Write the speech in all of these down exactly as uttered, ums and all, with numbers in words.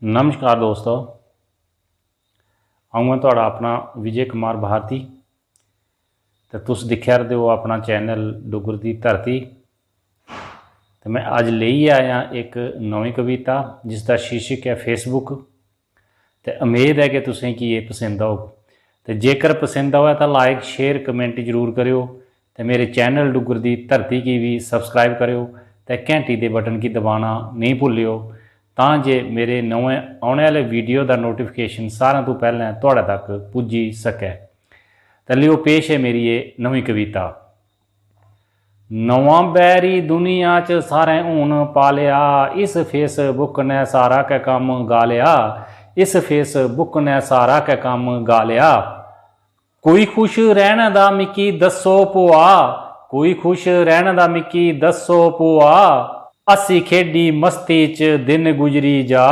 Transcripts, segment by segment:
नमस्कार दोस्तो, अ'ऊं आं थुआढ़ा अपना विजय कुमार भारती। ते तुस दिक्खा 'रदे ओ अपना चैनल डुग्गर दी धरती। ते में अज्ज लेइयै आया इक नमीं कविता, जिसदा शीर्षक ऐ Facebook। ते उम्मीद ऐ कि तुसें गी एह् पसंद औग। ते जेकर पसंद आवै तां like, share, comment जरूर करेओ। ते मेरे चैनल डुग्गर दी धरती गी बी subscribe करेओ ते घैंटी दे बटन गी दबाना नेईं भुल्लेओ, तां जे मेरे नमें औने आह्ले वीडियो दा नोटिफिकेशन सारें तों पैह्लें थुआढ़े तक पुज्जी सकै। ते लियो, पेश ऐ मेरी एह् नमीं कविता। नमां बैरी दुनिया च सारें हून पालेआ, इस Facebook ने सारा गै कम्म गालेआ, इस Facebook ने सारा गै कम्म गालेआ। कोई खुश रैह्ने दा मिकी दस्सो भोआ, कोई खुश रैह्ने दा मिकी दस्सो भोआ। हस्सी खेढी मस्ती च दिन गुजरी जा,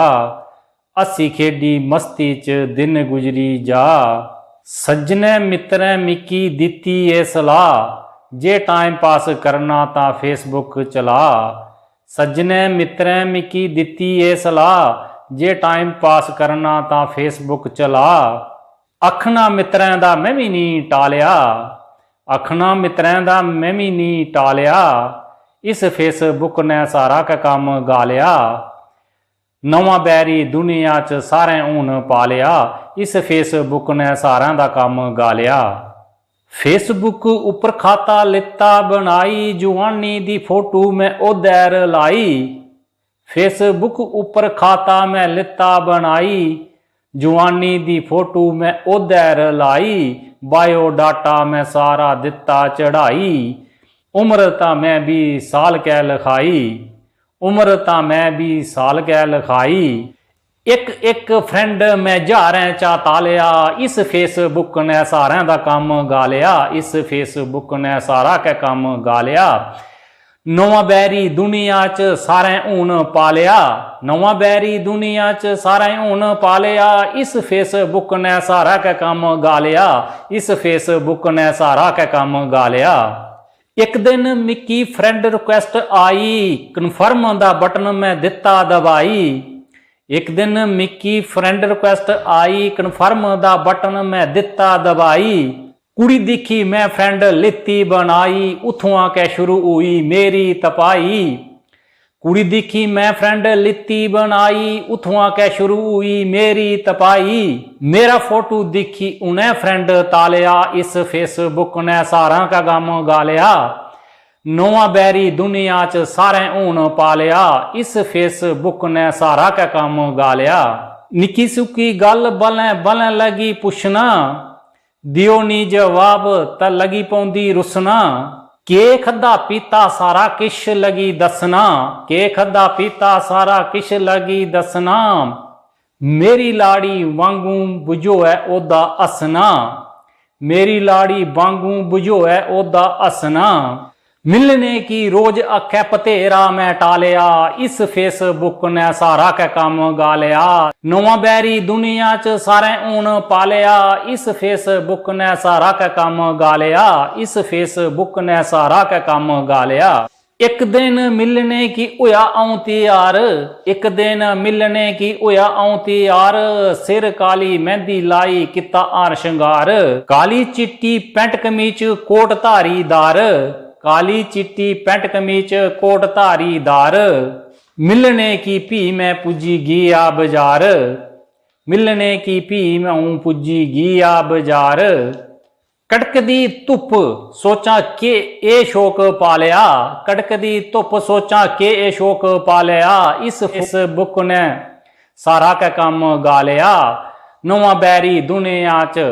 हस्सी खेढी मस्ती च दिन गुजरी जा। सज्जने मित्तरें मिकी दित्ती एह् सलाह, जे टाइम पास करना तां Facebook चला। सज्जने मित्तरें मिकी दित्ती एह् सलाह, जे टाइम पास करना तां Facebook चला। आखना मित्तरें दा में बी निं टालेआ, आखना मित्तरें दा में बी निं टालेआ। इस Facebook ने सारा गै कम्म गालेआ। नमां बैरी दुनिया च सारें हून पालेआ, इस Facebook ने सारें दा कम्म गालेआ। Facebook उप्पर खाता लित्ता बनाई, जुआनी दी फोटो में ओह्दै 'र लाई। Facebook उप्पर खाता में लित्ता बनाई, जुआनी दी फोटो में ओह्दै 'र लाई। बायोडाटा में सारा दित्ता चढ़ाई, उम्र तां में बी साल गै लखाई, उम्र तां में बी साल गै लखाई। इक इक फ्रेंड में ज्हारें चा तालेआ, इस Facebook ने सारें दा कम्म गालेआ, इस Facebook ने सारा गै कम्म गालेआ। नमां बैरी दुनिया च सारें हून पालेआ, नमां बैरी दुनिया च सारें हून पालेआ। इस Facebook ने सारा गै कम्म गालेआ, इस Facebook ने सारा गै कम्म गालेआ। इक दिन मिकी फ्रेंड रिक्वेस्ट आई, कन्फर्म दा बटन में दित्ता दबाई। इक दिन मिकी फ्रेंड रिक्वेस्ट आई, कन्फर्म दा बटन में दित्ता दबाई। कुड़ी दिक्खी में फ्रेंड लित्ती बनाई, उत्थुआं गै शुरू होई मेरी तपाई। कुड़ी दिक्खी में फ्रेंड लित्ती बनाई, उत्थुआं गै शुरू होई मेरी तपाई। मेरा फोटो दिक्खी उ'नें फ्रेंड तालेआ, इस Facebook ने सारा गै कम्म गालेआ। नमां बैरी दुनिया च सारें हून पालेआ, इस Facebook ने सारा गै कम्म गालेआ। निक्की सुक्की गल्ल बलें बलें लगी पुच्छना, देओ नी जवाब तां लगी पौंदी रुस्सना। केह् खद्धा पीता सारा किश लगी दस्सना, केह् खद्धा पीता सारा किश लगी दस्सना। मेरी लाड़ी वांगू बुझोऐ ओह्दा हस्सना, मेरी लाड़ी वांगू बुझोऐ ओह्दा हस्सना। मिलने की रोज आखै भतेरा में टालेआ, इस Facebook ने सारा गै कम्म गालेआ। नमां बैरी दुनिया च सारें हून पालेआ, इस Facebook ने सारा गै कम्म गालेआ, इस Facebook ने सारा गै कम्म गालेआ। इक दिन मिलने की होया अ'ऊं त्यार, इक दिन मिलने की होया अ'ऊं त्यार। सिर काली मेहंदी लाई, कीता हार श्रृंगार। काली चिट्टी पैंट कमीच, कोट धारीदार, काली चिट्टी पैंट कमीच, कोट धारीदार। मिलने की भी में पुज्जी गेआ बजार, मिलने की भी में अ'ऊं पुज्जी गेआ बजार। कड़कदी धुप्प सोचां के एह् शौक पालेआ, कड़कदी धुप्प सोचां के एह् शौक पालेआ। इस Facebook ने सारा गै कम्म गालेआ। नमां बैरी दुनिया च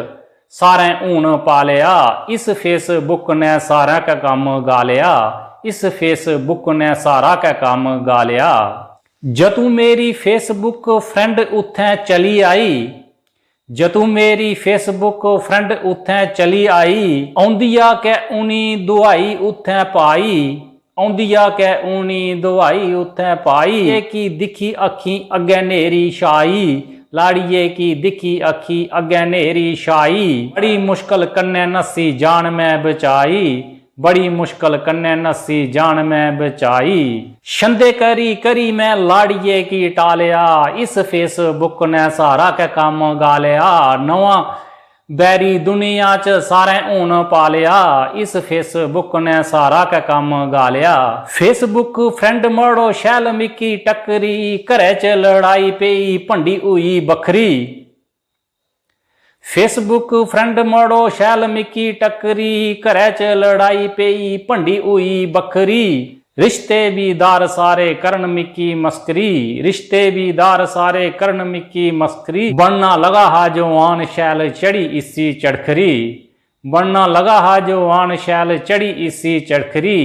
सारें हून पालेआ, इस Facebook ने सारा गै कम्म गालेआ, इस Facebook ने सारा गै कम्म गालेआ। जदूं मेरी Facebook friend उत्थें चली आई, जदूं मेरी Facebook friend उत्थें चली आई, औंदिया गै उ'नी दुहाई उत्थें पाई, औंदिया गै उ'नी दुहाई उत्थें पाई। एह् की दिक्खी अक्खीं अग्गें न्हेरी छाई, लाड़िये की दिक्खी अक्खीं अग्गें न्हेरी छाई। बड़ी मुश्कल कन्नै नस्सी जान में बचाई, बड़ी मुश्कल कन्नै नस्सी जान में बचाई। छंदे करी करी में लाड़िये गी टालेआ, इस Facebook ने सारा गै कम्म गालेआ। नमां बैरी दुनिया च सारें हून पालेआ, इस Facebook ने सारा गै कम्म गालेआ। Facebook friend मड़ो शैल मिकी टक्करी, घरै च लड़ाई पेई भंडी होई बक्खरी। Facebook friend मड़ो शैल मिकी टक्करी, घरै च लड़ाई पेई भंडी होई बक्खरी। रिश्ते बी दार सारे करन मिकी मस्करी, रिश्ते बी दार सारे करन मिकी मस्करी। बनना लगा हा जवान शैल चढ़ी इसी चड़खरी, बनना लगा हा जवान शैल चढ़ी इसी चड़खरी।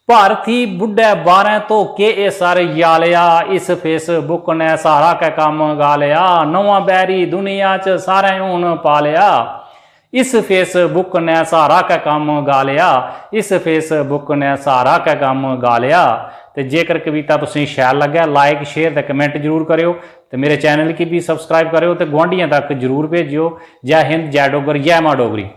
भारती बुड्ढे बारें तो के ए सर यालेआ, इस Facebook ने सारा गै कम्म गालेआ। नमां बैरी दुनिया च सारें हून पालेआ, इस Facebook ने सारा गै कम्म गालेआ, इस Facebook ने सारा गै कम्म गालेआ। ते जेकर कविता तुसें शैल लग्गै, like, share ते comment जरूर करेओ, ते मेरे channel गी बी subscribe करेओ ते गुआंढियें तक जरूर भेजेओ। जै हिंद, जै डुग्गर, जै मां डोगरी।